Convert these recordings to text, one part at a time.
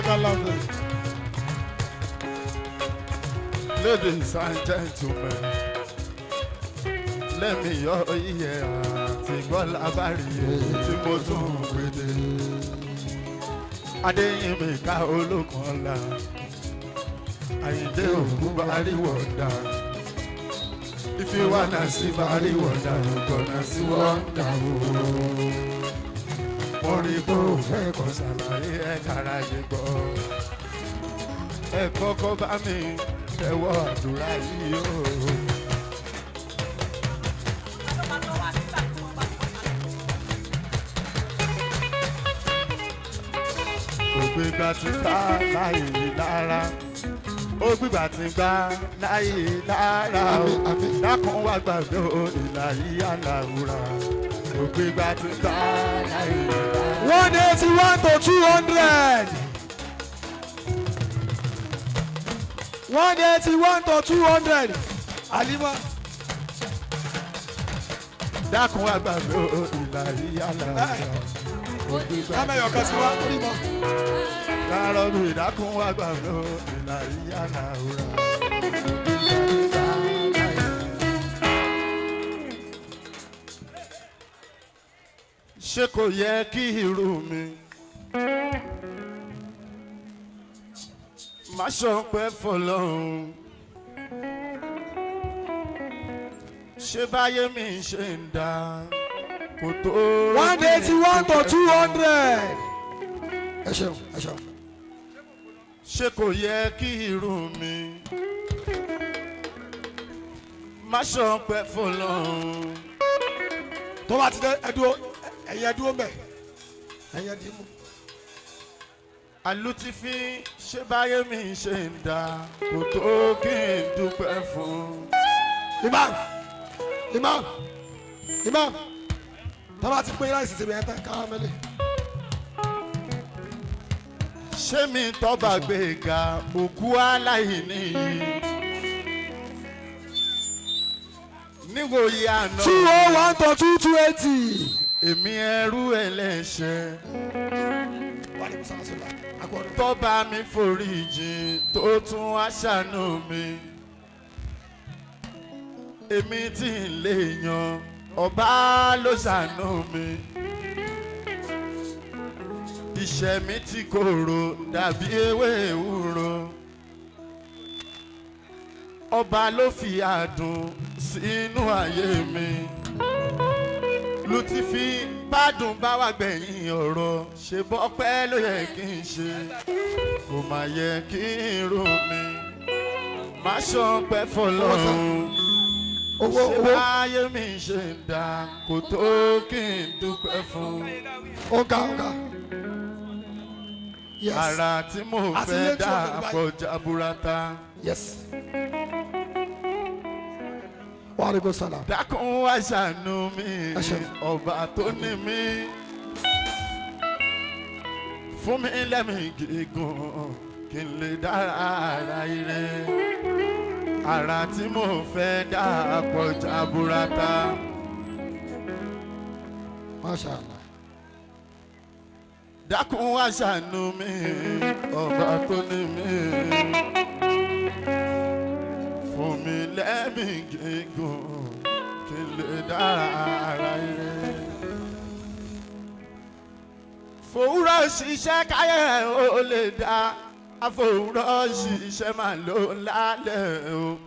Barakallahu. Ladies and gentlemen, lẹ́mi yọ iye àti gbọ́lá bá rí èyí tí mo tún ń pèdè. Adéyìnbíkà olókun ọ̀la, Àyìndé òkú bá rí wọ̀dà. If you wanna see bá rí wọ̀dà, you gonna see wonder o. Mo rí bó fẹ́ kọ́ ṣàlàyé ẹ̀ kára yé gbọ́. Ẹ kọ́kọ́ bá mi tẹ̀wọ́ àdúrà yìí o. Ògbégbà ti gbà láyé lára, ó gbígbà ti gbà láyé lára o. Àmín, àmín. Dákun wá gbàgbé o, ìlà yìí àlàwùrà. Ògbégbà ti gbà láyé lára. 181 to 200. 181 to 200. Alima. Dákun wá gbàgbé o, ìlà yìí àlàwùrà. Ògbégbà ti Kámẹ́yọ̀ kan sí wa. Orí mọ́. Láàárọ̀ mi dákun wá gbàgbé o, ìlà yìí àlàwùrà. Ògbégbà ti gbà láyé. Ṣé kò yẹ kí irú mi má ṣọpẹ́ fọlọ́run? Ṣé báyé mi ṣe ń dá kò tó? 181 to 200. Ẹ ṣeun, ẹ ṣeun. Ṣé kò yẹ kí irú mi má ṣọpẹ́ fọlọ́run? Tó bá ti dé ẹdúró, ẹ̀yin ẹdúró mbẹ̀. Ẹ̀yin ẹdín mú. Àlùtífín, ṣé báyé mi ṣe ń dá kò tó kí n dúpẹ́ fún? Imam, Imam, Imam. Tó bá ti pín ráìsì síbi ẹ̀ tán káwá mẹ́lẹ̀. Ṣé mi tọ́ba gbéga òkú aláìní yìí níwòye àná? 201 to 220. Èmi ẹrú ẹlẹ́ṣẹ̀, Wàlẹ́kùn sàlásùlà. Akọ̀rọ̀. tọ́ba mi foríjìn tó tún wá ṣàánú mi. Èmi tí ń lè yan ọba ló ṣàánú mi. Iṣẹ́ mi tí korò dàbí ewé ewúro, ọba ló fi àdùn sínú ayé mi. Lùtìfí bádùn bá wà gbẹ̀yìn ọ̀rọ̀, ṣe bọ́pẹ́ ló yẹ kí n ṣe, kò má yẹ kí n rò mí má ṣọpẹ́ fọlọ́run. Owó Ṣé owó báyé mi ṣe ń dá kò tó kí n dúpẹ́ fún? Ọ̀gá ọ̀gá. Yes. Ara tí mo Àti fẹ́ ilé dá tí wọ́n fẹ́ àpọ̀jà burata. Yes. Wàlẹ́kùn sàlám. Dákun wá ṣàánú mi, Ẹ ṣeun. ọba tó ní mi, fún mi lẹ́mìí gígùn kí n lè dára ara ire. Ara tí mo fẹ́ dá àpọ̀jà burata. Masha Allah. Dákun wá ṣàánú mi, ọba tó ní mi, fún mi lẹ́mìí gígùn kí n lè dára ara ire. Fòwúrọ̀ ṣiṣẹ́ káyẹ̀ ó lè dá, àfòwúrọ̀ ṣiṣẹ́ máa ló lálẹ́ o.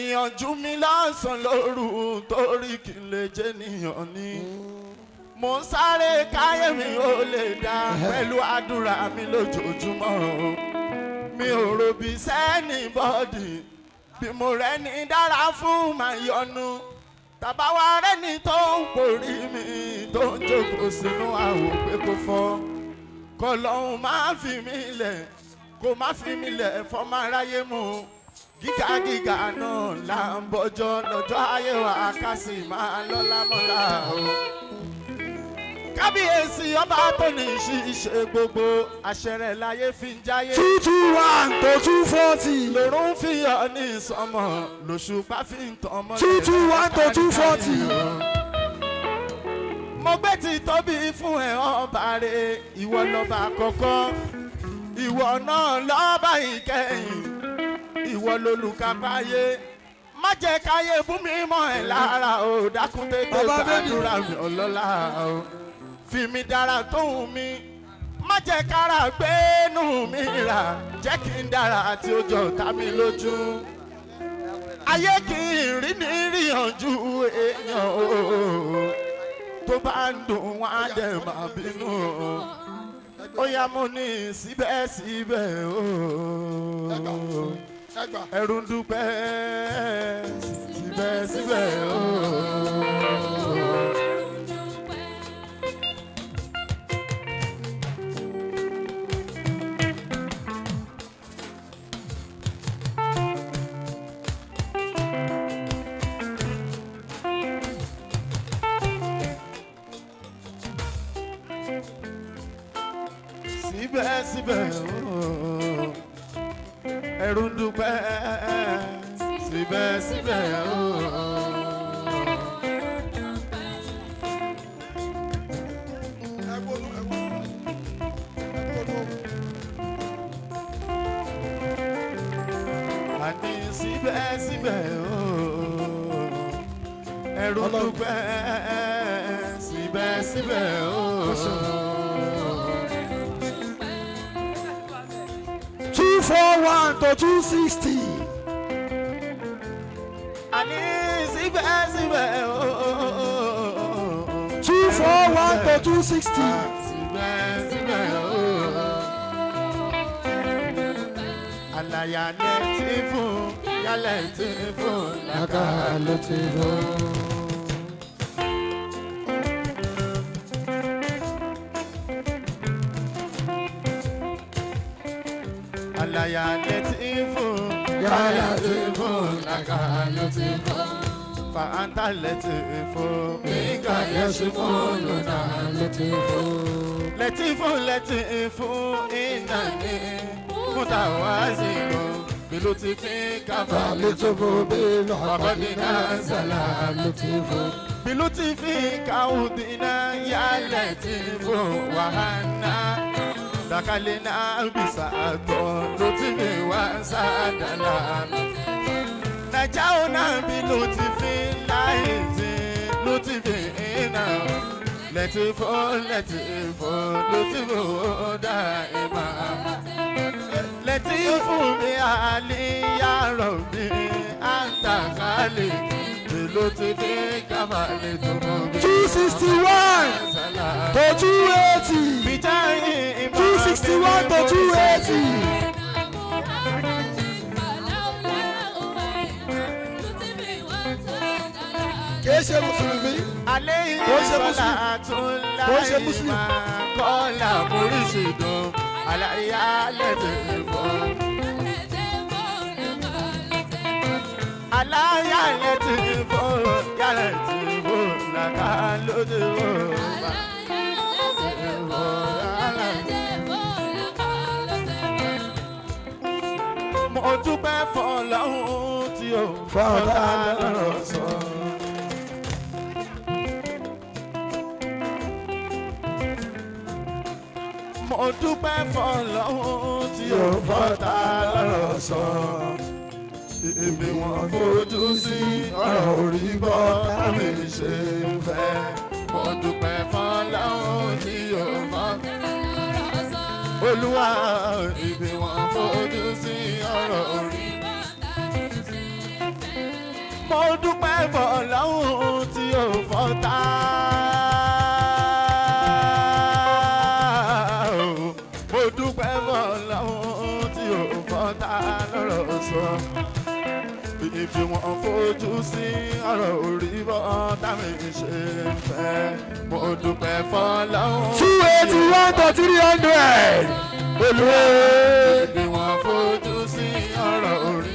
Ìyànjú mi lọ́sàn-án lóru torí kí n lè jẹ́ níyàn ní. Mo ń sáré káyé mi ó lè dá pẹ̀lú àdúrà mi lójoojúmọ́ o. Mi ò rò bí sẹ́ni bọ́ọ̀dì bí mo rẹ́ni dára fún màá yọnu, tàbá wa rẹ́ni tó ń porí mi tó ń jókòó sínú àwò pé kò fọ́, kọlọ́hún máa fi mí lẹ̀, kó má fi mí lẹ̀ fọ́mọ aráyé mu. Gíga gíga náà là ń bọ́jọ́ lọ́jọ́ ayé wa ká sì máa lọ́lá mọ́lá o. Kábíyèsí ọba tó ní ṣíṣe gbogbo àṣẹ rẹ̀ láyé fi ń jáyé. 221 to 240. Lòrùn fi yọ ní sọmọ, lòṣùpá fi ń tàn mọ́lẹ̀. 221 to 240. Mo gbé ti tóbi fún ẹ ọba rẹ, ìwọ lọ́ba àkọ́kọ́, ìwọ náà lọ́ba ìkẹyìn, ìwọ lolùkápáyé. Má jẹ́ káyé bú mi mọ́ ẹ lára o, dákun tètè Bàbá bébì. gbàdúrà mi ọlọ́lá o. Fi mi dára tóhun mi, má jẹ́ kára gbénú mi rà, jẹ́ kí n dára tí ó jọ ta mi lójú. Ayé kì í rí ní ríyànjú èèyàn o, tó bá ń dùn wọ́n á dẹ̀ máa bínú o. Ó yá mo ní síbẹ̀síbẹ̀ o, Ẹgbà. Ẹrù ń dúpẹ́ síbẹ̀síbẹ̀ o. Síbẹ̀síbẹ̀ o, ẹrù ń dúpẹ́ síbẹ̀síbẹ̀ o. Ẹgbónú ẹgbónú ẹgbónú. Àní síbẹ̀síbẹ̀ o, ẹrù ń Ọlọ́run. dúpẹ́ síbẹ̀síbẹ̀ o. 241 to 260. Àní síbẹ̀síbẹ̀ o. 241 to 260. Síbẹ̀síbẹ̀ o. Àlàyé tí fún yálẹ̀ tí fún làkà ló ti fún. Àlàyé tí fún Yálẹ̀ yálẹ̀ tí fún làkà ló ti fún. Fàǹtà lẹ́tì fún nígbà yẹn ṣe fún lónà. Ló ti fún. Lẹ́tì fún lẹ́tì fún iná ní mútàwázì kan bílú ti fi káfà Ló ti fún bí bàbá mi náà sàlà. Ló ti fún. Bílú ti fi káwùdínà yálẹ̀ tí fún wàhánà. Dàkàlẹ̀ náà bìsà àtọ̀ ló ti fi wá sàdàlà. Nàìjà ò náà bílú ti fi láìsí ló ti fi iná. Lẹ́tí fún lẹ́tí fún ló ti fún dá ìmọ̀. Lẹ́tí fún mi àlíyàrọ̀ mi àǹtàkálẹ̀ ló ti fi kábàlẹ̀ tó mọ̀ bí. 261 to 280. 261 to 280. Kìí ṣe mùsùlùmí. Alẹ́ Kò ń ṣe ìsọ̀lá Muslim. tún Kò ń ṣe láì Muslim. máa kọ́là oríṣìídùn àlàyé lẹ́tẹ̀ fún. Aláyà lẹ́tẹ̀ fún yàrá tí fún làkà lóde fún. Mo dúpẹ́ fọlọ́hún tí ó Fọ́tà lọ́rọ̀ sọ. Mo dúpẹ́ fọlọ́hún tí ó fọ́tà lọ́rọ̀ sọ. Ibi wọn fojú sí ọ̀rọ̀ orí bọ́ táwọn ṣe ń fẹ́. Mo dúpẹ́ fọlọ́hún tí ó fọ́tà. Olúwa ibi wọn fojú sí ọ̀rọ̀ orí. Mo dúpẹ́ fọlọ́hún tí ó fọ́tà. Mo dúpẹ́ fọlọ́hún tí ó fọ́tà lọ́rọ̀ sọ. Ibi wọn fojú sí ọ̀rọ̀ orí bọ́ táwọn ṣe ń fẹ́. Mo dúpẹ́ fọlọ́hún. 281 to 300. Olúwa ibi wọn fojú sí ọ̀rọ̀ orí.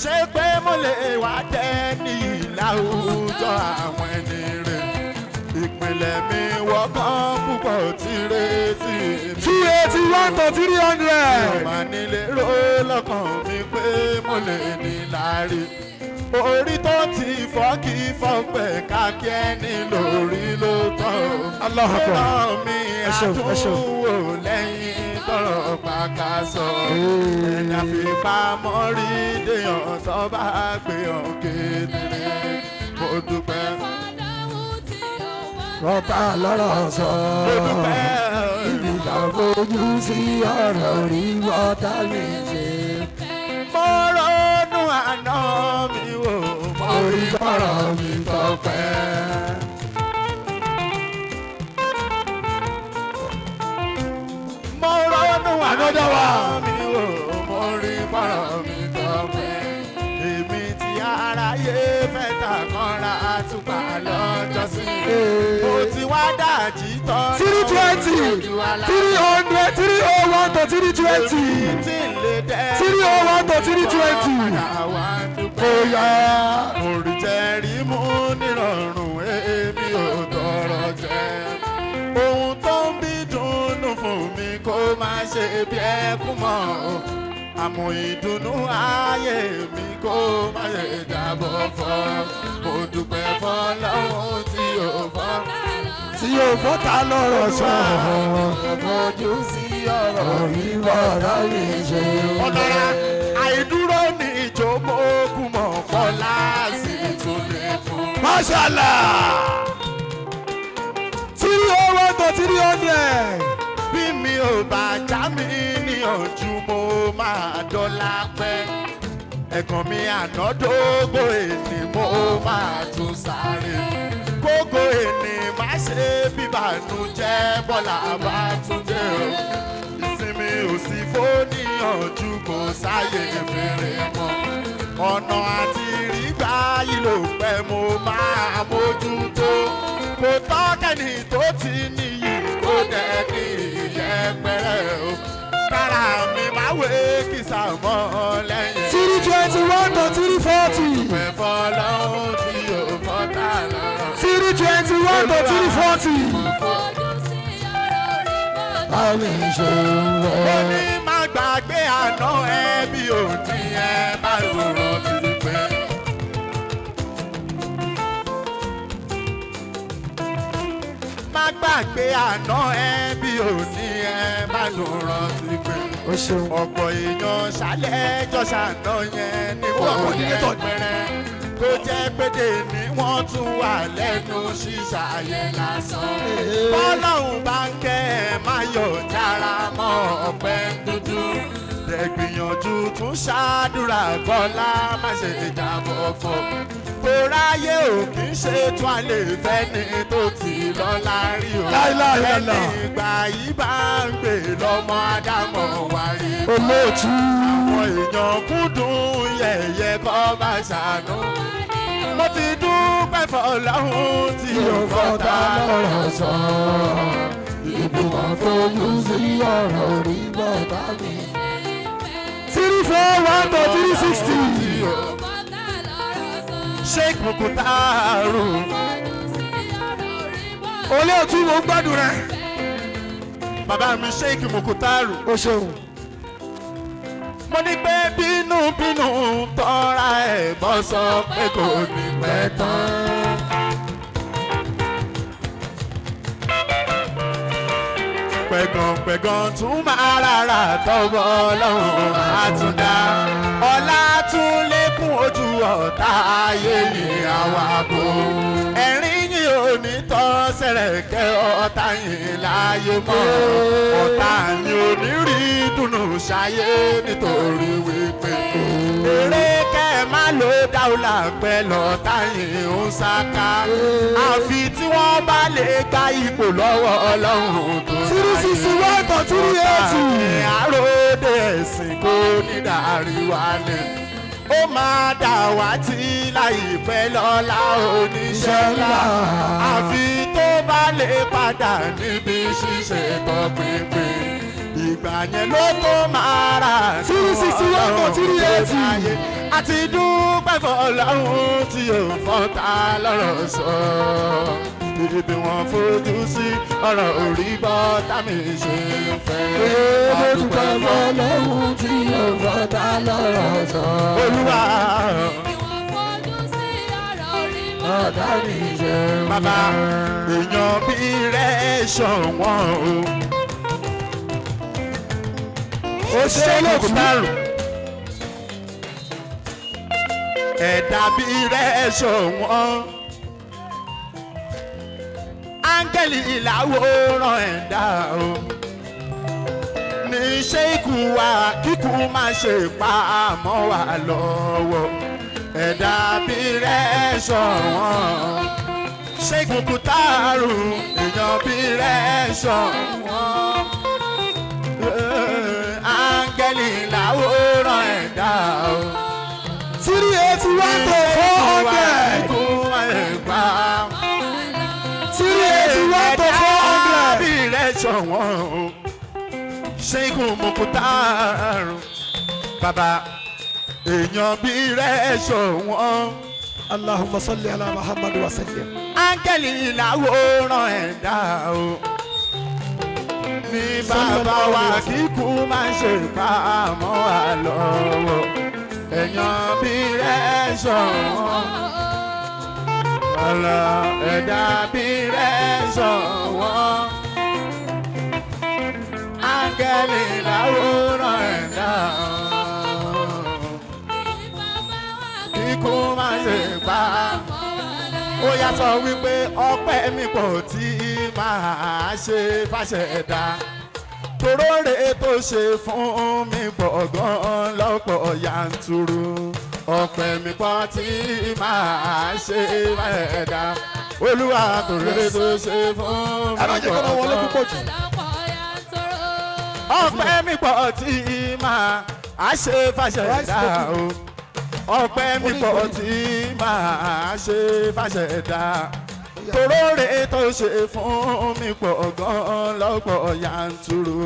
Ṣé pé mo lè wá jẹ́ ní láwùjọ àwọn ẹni rẹ̀? Ìpìlẹ̀ mi wọ́kàn púpọ̀ tí retí mi. 281 to 300. Ọmọ nílé ró lọ́kàn mi pé mo lè ní láàrí. Orí tó ti fọ́ kí fọ́pẹ́ kákí ẹni lórí ló tọ́. Allahu Akbar. Ọ̀rọ̀ mi Ẹ ṣeun, ẹ ṣeun. àtúnwò lẹ́yìn tọrọ pàkàṣọ. Ẹni àfipamọ́ rí déyàn tó bá gbé hàn kedere. Mo dúpẹ́. Rọ́bà lọ́rọ̀ sọ. Mo dúpẹ́. Ibi ìdàgbòjú sí ọ̀rọ̀ orí bọ́tà mi ṣe. Mo ronú àná mi wò. Mo Orí rí bọ̀rọ̀ mi tọpẹ́. Mo ronú Another àná one. mi wò. Mo rí bọ́rọ̀ mi tọpẹ́. Èmi tí aráyé fẹ́ ta kanra àtùpà lọ́jọ́ sí. Mo ti wá dàjí tán. 320, 300, 301 to 320. Tí ń lè dẹ́. 301 to 320. Padà wá dúpẹ́. Oya. Orí jẹ́rí mú nírọ̀rùn èmi ò tọrọ jẹ. Ohun tó ń bí dùnnú fún mi kó má ṣe bí ẹkún mọ́. Àmọ́ ìdùnnú ayé mi kó má ṣe jábọ́ fọ́. Mo dúpẹ́ fọlọ́run tí ò fọ́. Tí o fọ́ta lọ́rọ̀ sọ. Fojú sí ọ̀rọ̀ Orí bọ̀rọ̀ mi ṣe. ọ̀dọ́ra àìdúró ní ìjókòó kú mọ̀ kọ́lá sí tún lè kú. Mashallah. 301 to 300. Bí mi ò bá já mi níyànjú mo máa dọ́là pẹ́. Ẹ̀gàn mi ànádógó èní mo máa tún sáré. Kókó èní má ṣe bíbànújẹ́ bọ́lá bá tún dé o. Ìsinmi ò sí fóníyànjú kò sáyè fèrè mọ́. Ọ̀nà àti rígbà yìí ló pẹ́ mo máa mójútó. Kò tọ́kẹ́ni tó ti níyì kó dẹ̀ ní ìyẹ́pẹ̀rẹ̀ o. Kára mi máa wé kìsà mọ́ lẹ́yìn. 321 to 340. Pẹ̀ fọlọ́hún tí yóò fọ́tà lọ́rọ̀. 321 to 340. Bámi ṣe ń Ó wẹ̀. ní má gbàgbé àná ẹbí òní ẹ bá lòrò ti pẹ́. Má gbàgbé àná ẹbí òní ẹ bá lòrò ti pẹ́. O ṣeun. Ọ̀pọ̀ èèyàn ṣàlẹ́jọ́ ṣàná yẹn ní Ó wà kò coordinator ni. pẹ́rẹ́. Tó jẹ́ pédè ni wọ́n tún wà lẹ́nu ṣíṣàyẹ̀ lásán. Bọ́lọ́hún bá ń kẹ́ ẹ má yọ̀ jára mọ́ ọ̀pẹ dúdú. Tẹ̀gbìyànjú tún ṣàdúrà kọ́lá má ṣe jábọ̀ fọ́. Toráyé ò kì í ṣe tún àlè fẹ́ni tó ti lọ́lá rí o. Láíláí lọ́lá. Ẹni ìgbà yìí bá ń gbè lọ́mọ Ádámọ̀ wáyé. Olóòtú. Àwọn èèyàn kúndùn yẹ̀yẹ́ kọ́ bá ṣàánú. Mo ti dúpẹ́ fọlọ́hún tí Tí ò o fọ́ta fọ́ta lọ́rọ̀ sọ. Ìbùkún fojú sí ọ̀rọ̀ orí bọ̀dá mi. 341 to 360. Sheikh Mukutaru. Olóòtú mo ń gbádùn rẹ. Bàbá mi Sheikh Mukutaru. O ṣeun. Mo ní pé bínúbínú tọ́ra ẹ̀ bọ́ sọ pé kò ní pẹ́ tán. Pẹ̀gànpẹ̀gàn tún máa rárá tọ́gbọ́ ọlọ́run àtúndá. Ọlá tún lékún ojú ọ̀tá ayé yìí àwa bò. Ẹ̀rín yìí ò ní tọ́ sẹ̀rẹ̀kẹ́ ọ̀tá yìí láyé mọ́. Ọ̀tá yìí ò ní rí dùnú ṣayé nítorí wípé. Eré kẹ́ ẹ má ló dáwọ́lá pẹ́ lọ́tá yìí ń sáká. Àfi tí wọ́n bá lè gba ipò lọ́wọ́ ọlọ́run tó 361 to 380. Àròdé ẹ̀sìn kò ní dàrí wálé. Ó máa dà wá tí láìpẹ́ lọ́la oníṣẹ́ ńlá. Àfi tó bá lè padà níbi ṣíṣe tọpinpin. Ìgbà yẹn ló tó máa rà 361 to 380. Àti dúpẹ́ fọlọ́run tí ò fọ́ta lọ́rọ̀ sọ. Ibi wọn fojú sí ọ̀rọ̀ orí bọ́ támi ṣe ń fẹ́. Mo dúpẹ́ fọlọ́hún tí o fọ́ta lọ́rọ̀ sọ. Olúwa. Ìwọ̀n fojú Bàbá èèyàn bí rẹ̀ ṣọ̀wọ́n o. Ó ṣe lóòtú. Ẹ̀dá bí rẹ̀ ṣọ̀wọ́n. Áńgẹ́lì ìlàwòrán ẹ̀dá o. Ní ṣé ikú wa kíkú má ṣe pa àmọ́ wa lọ́wọ́. Ẹ̀dá bí rẹ̀ ṣọ̀wọ́n. Ṣé kúkú tààrù èèyàn bí rẹ̀ ṣọ̀wọ́n. Áńgẹ́lì làwòrán ẹ̀dá o. 381 to 400. 381 to 400. Bí rẹ̀ ṣọ̀wọ́n o. Ṣégun Mukutaru. Bàbá èèyàn bí rẹ̀ ṣọ̀wọ́n. Allahumma salli ala Muhammad wa sallim. Áńgẹ́lì làwòrán ẹ̀dá o. Ní bàbá wa kíkú máa ń ṣe pamọ́ wa lọ́wọ́. Èèyàn bí rẹ̀ ṣọ̀wọ́n. Ọ̀la ẹ̀dá bí rẹ̀ ṣọ̀wọ́n. Áńgẹ́lì làwòrán ẹ̀dá o. Kíkú máa ń ṣe pamọ́ ó yá sọ wípé ọpẹ́ mi pọ̀ tí máa ṣe fàṣẹdá toróore tó ṣe fún mi pọ̀ gan lọ́pọ̀ yanturu ọpẹ́ mi pọ̀ tí máa ṣe fàṣẹdá olúwa toróore tó ṣe fún Ẹ má mi jẹ́ kó máa pọ̀ wọlé gan púpọ̀ jù. ọpẹ́ mi pọ̀ tí máa ṣe fàṣẹdá o ọpẹ́ mi pọ̀ tí máa ṣe fàṣẹdá toróore tó ṣe fún mi pọ̀ gan lọ́pọ̀ yanturu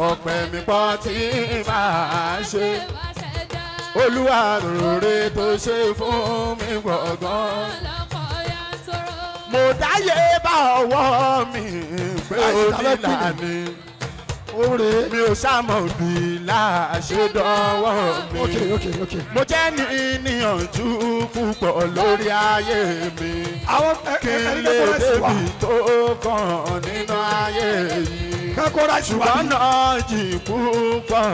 ọpẹ́ mi pọ̀ tí máa ṣe olúwa toróore tó ṣe fún mi pọ̀ gan. Mo dáyé bá ọwọ́ mi pé ó nílà ni Ó rè é. mi ò ṣàmọ̀ bí láṣẹ dánwọ́ mi. Okay, okay, okay. Mo jẹ́ ní níyànjú púpọ̀ lórí ayé mi. Àwọn Kí ẹ n ẹ lè kó ráìsì wá. débi tó kàn nínú ayé yìí. Kẹ́kọ̀ọ́ ráìsì wá. Ṣùgbọ́n náà jì púpọ̀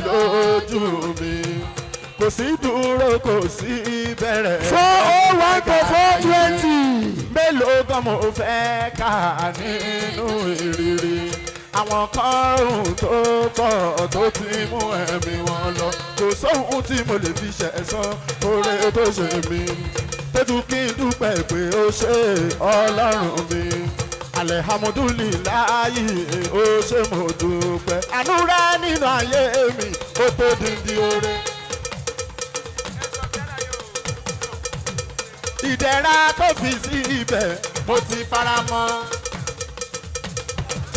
lójú mi. Kò sí dúró kò sí bẹ̀rẹ̀. 401 to 420. Mélòó gan mo fẹ́ kà nínú ìrírí. Àwọn kan rùn tó pọ̀ tó ti mú ẹ̀mí wọn lọ. Kò sóhun tí mo lè fi ṣẹ̀san oore tó ṣe mí. Tójú kí n dúpẹ́ pé ó ṣe Ọlọ́run mi. Alihamudulilayi ó ṣe mo dúpẹ́. Àánú rẹ nínú ayé mi ó tó díndín oore. Ìdẹ̀ra tó fi sí ibẹ̀ mo ti fara mọ́.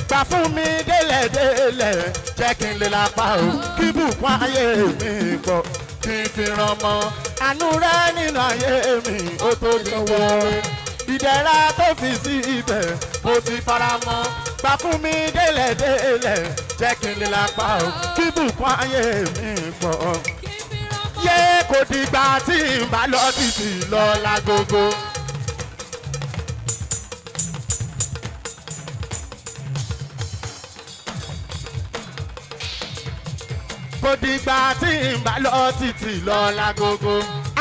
Gbà fún mi délẹ̀délẹ̀ jẹ́ kí n lè lápá o. Kí bùkún ayé mi pọ̀ kí n fi ràn mọ́. Àánú rẹ nínú ayé mi ó tó di wọ́ọ́rẹ́. Ìdẹ̀ra tó fi sí ibẹ̀ mo ti fara mọ́. Gbà fún mi délẹ̀délẹ̀ jẹ́ kí n lè lápá o. Kí bùkún ayé mi pọ̀ yé kò dìgbà tí n bá lọ títì lọ lágogo. Kò dìgbà tí n bá lọ títì lọ lágogo.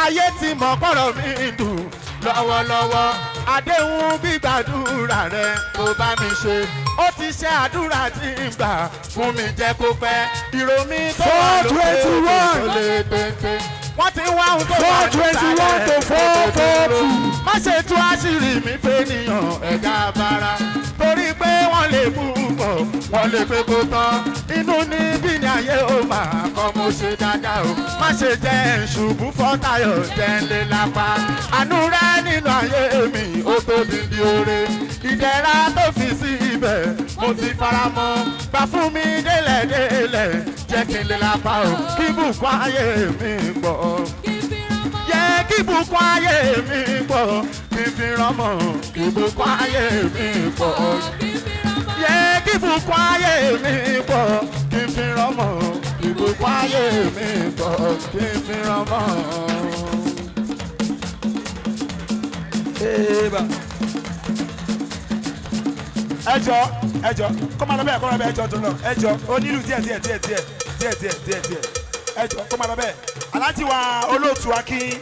Ayé ti mọ̀ pọ̀rọ̀ mi dùn lọ́wọ́lọ́wọ́. Àdéhùn gbígbàdúrà rẹ kò bá mi ṣe. Ó ti ṣe àdúrà tí n gbà fún mi jẹ́ kó pẹ́. Ìró mi tó wà lókè 421. tó lè péńpé. Wọ́n ti wá ohun tó wà 421 to 440. Má ṣe tú àṣírí mi fẹ́nìyàn ẹ̀dá bara. Torí pé wọ́n lè mú bọ̀, wọ́n lè pé kó tán. Inú ní bí ní ayé ó máa kọ́ mo ṣe dáadáa o. Má ṣe jẹ́ ṣubú fọ́tayọ̀ jẹ́ ń lé lápá. Àánú rẹ nínú ayé mi ó tóbi bí oore. Ìdẹ̀ra tó fi sí ibẹ̀ mo ti fara mọ́. Gbà fún mi délẹ̀délẹ̀ jẹ́ kí n lè lápá o. Kí bùkún ayé mi pọ̀ yẹ kí bùkún ayé mi pọ̀ kí n fi rọ́mọ kí bùkún ayé mi pọ̀ yẹ kí bùkún ayé mi pọ̀ kí n fi rọ́mọ kí bùkún ayé mi pọ̀ kí n fi rọ́mọ. Eba. Ẹjọ ẹjọ kó máa lọ bẹ́ẹ̀, kó máa lọ bẹ́ẹ̀. Ẹjọ tó lọ, ẹjọ onílù díẹ̀ díẹ̀ díẹ̀ díẹ̀ díẹ̀ díẹ̀ díẹ̀ díẹ̀. Ẹjọ, kó máa lọ bẹ́ẹ̀. Aláàjì wa olóòtú akin.